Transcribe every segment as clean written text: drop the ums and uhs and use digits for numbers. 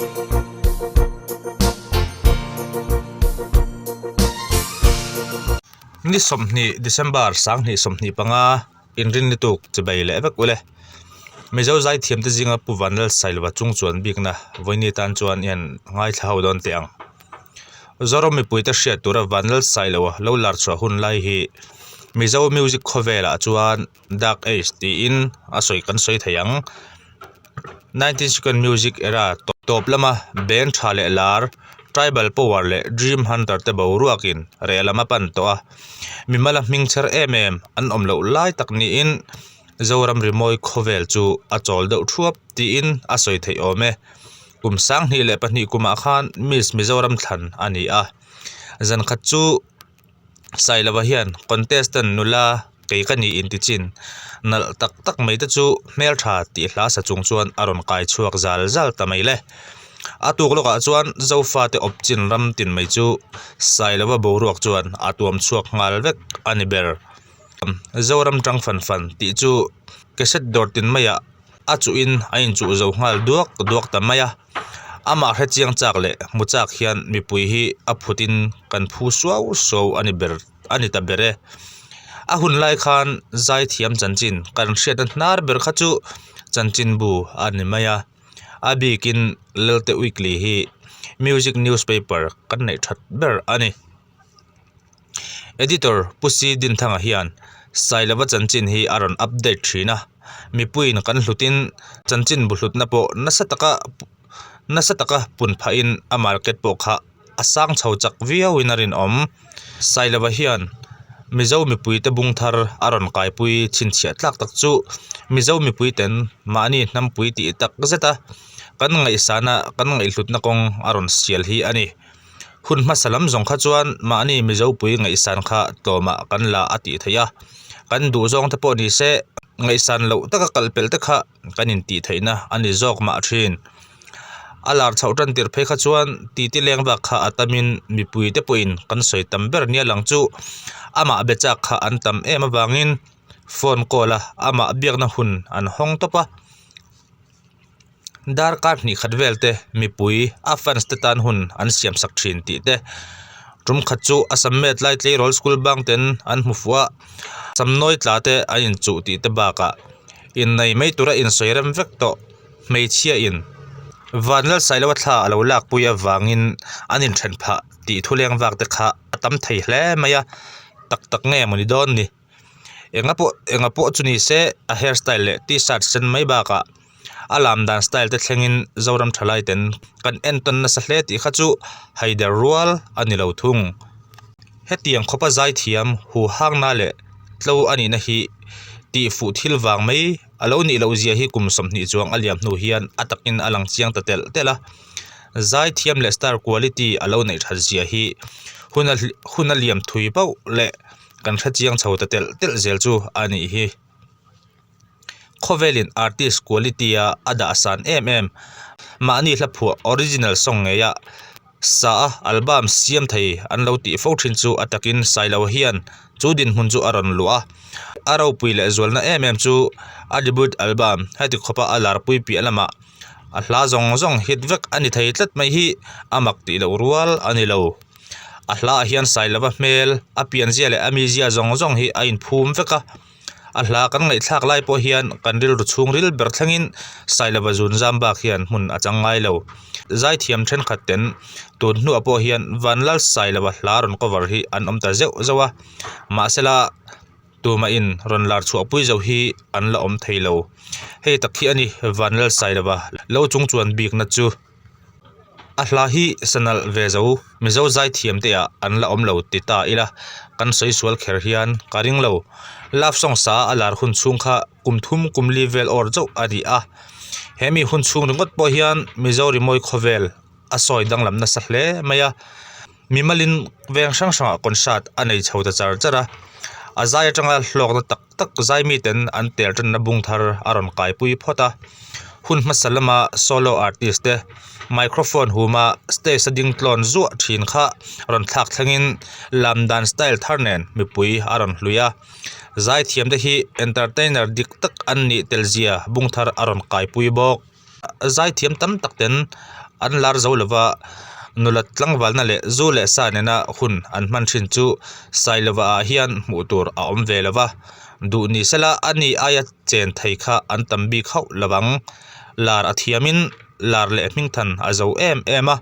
Ni 20 December 2025 inrin lutuk chibei leh vek ule. Mizo zaithiam te zinga Pu Vanlal Sailova chung chuan bikna vawiini tan chuan hian ngaithla ho dawn teh ang. Zoram mipuite hriat tura Vanlal Sailoa lo lar chhuah hun lai hi Mizo music khawvelah chuan Dark Age tiin a sawi kan sawi thei ang. Nineteen Second Music Era tawp lama band tha leh lar Tribal Power leh Dream Hunter te boruakin reh lam a pan tawh a, mimala hming chher em em an awm loh lai tak niin Zoram rimawi khawvel chu a chawl deuh thuap tiin a sawi theih awm e. Kum 2002 kumah khan Miss Mizoram thlan a ni a, zan khat chu Sailova hian contestant nula kei ka ni inti chin nalh tak tak mai te chu hmeltha tih hla sa chung chuan a rawn kai chhuak zal zal ta mai le. A tuk lawkah chuan Zofa te awp chin ram tin mai chu Sailova boruak chuan a tuam chhuak nghal vek a ni ber. Zoram tang fan fan tih chu cassette dawr tin maiah a chuhin a inchuh zo nghal duak duak ta mai a, amah hre chiang chak leh hmu chak hian mipui hi a phutin kan phu suau suau a ni ber a ni ta ber e. A hun lai khan zaithiam chanchin kan hriatna hnar ber kha chu chanchinbu a ni mai a, a bikin Lelte Weekly hi music newspaper kan neih that ber a ni. Editor Pu Si Dinthanga hian Sailova chanchin hi a rawn update thin a, mipuiin kan hlutin chanchin bu hlutna pawh nasa taka nasa taka pun phahin a market pawh kha a sang chho chak viauin a rinawm. Sailova hian Mizo mipuite bung thar a rawn kaipui chhinchhiah tlak tak chu Mizo mipuiten mahni hnampui tih tak zeta kan ngaihsana kan ngaihhlutna kawng a rawn sial hi a ni. Hun hmasa lam zawng kha chuan mahni Mizopui ngaihsan kha tlawmah kan la a tih theih a, kan duh zawng te pawh ni se ngaihsan loh taka kal pelh te kha kan intih theihna a ni zawk mah thin. A lar chhoh tan tirh phei kha chuan titi leng bak kha a tamin mipui te pawhin kan sawi tam ber nia lang chu amah be chak kha an tam em avangin phone call a amah biakna hun an hawng tawp a. Darkar hnih khat vel te mipui a fans te tan hun an siam sak thin tih te tum khat chu a sam met lai tleirawl school bang ten an hmu fuh a sam nawi tla te an inchuh tih te bakah innei mai tura insawi rem vek tawh hmeichhia in Vanlalsailoa thla a lo lak pui avangin an inthen phah tih thuleng vak te kha a tam thei hle mai a tak tak nge mawni dawn ni. Enga pawh enga pawh chu ni se a hair style leh t-shirt sen mai bakah a lam dan style te thlengin Zoram thalai ten kan entawn nasa hle tih kha chu haider rual a ni lo thung. Hetiang khawpa zaithiam huhangna leh tlo a nihna hi tihfuh thil vang mai a lo nih loh zia hi kum 20 chuang a liam hnu hian a takin a lang chiang ta telh telh a. Zaithiam leh star quality a lo neih that zia hi hun a hun a liam thui pauh leh Kan hre chiang chho ta telh telh zel chu a nih hi. Khawvelin artist quality a a dah san em em. Mahni hla phuah original song ngeia sa a album siam thei an lo tih fo thin chu a takin Sailo hian chu dinhmun chu a rawn luah a. A ropui leh zualna em em chu a debut album heti khawpa a larpui piah lamah a hla zawng zawng hit vek a ni thei tlat mai hi a mak tih loh rual a ni lo. A hlaah hian Sailova hmel, a pianzia leh a mizia zawng zawng hi a inphum vek a. A hla kan ngaihthlak lai pawh hian kan rilru chhungril ber thlengin Sailova zun zam bak hian hmun a chang ngai lo. Zaithiam thenkhat ten tun hnuah pawh hian Vanlal Sailova hla rawn cover hi an awm ta zeuh zeuh a. Mahsela tumahin rawn lar chhuahpui zo hi an la awm thei lo. Hei tak hi a ni Vanlal Sailova lo chung chuan bikna chu. A hla hi sanalh ve zo Mizo zaithiam te ah an la awm lo ti ta ila kan sawi sual kher hian ka ring lo. Love song sa a lar hun chhung kha kum thum kum li vel awr chauh a ni a. He mi hun chhung ringawt pawh hian Mizo rimawi khawvel a sawi danglam nasa hle mai a. Mimalin veng hrang hrangah concert a nei chho ta char char a, a zai atanga hlawkna tak tak zai miten an tel tanna bung thar a rawn kaipui phawt a. Hun hmasa lama solo artist te microphone huma stage a ding tlawn zuah thin kha rawn thlak thlengin lam dan style thar nen mipui a rawn hlui a. Zaithiam te hi entertainer dik tak an nih tel zia bung thar a rawn kaipui bawk. Zaithiam tam tak ten An lar zo lova, nulat tlangvalna leh zu leh sa nena hun an hman thin chu Sailova ah hian hmuh tur a awm ve lova. Duh ni sela a ni aia chen thei kha an tam bik hauh lovang. Lar a thiamin lar leh hmingthan a zo em em a,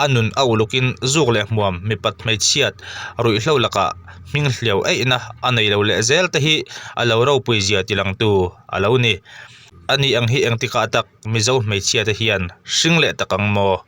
a nun a ulukin zuk leh hmuam mipat hmeichhiat ruihhlo lakah hming hliau eihna a nei lo leh zel te hi a lo ropui zia tilangtu a lo ni. Ani ang hi engtikah tak Mizo hmeichhia te hian hring leh tak ang maw?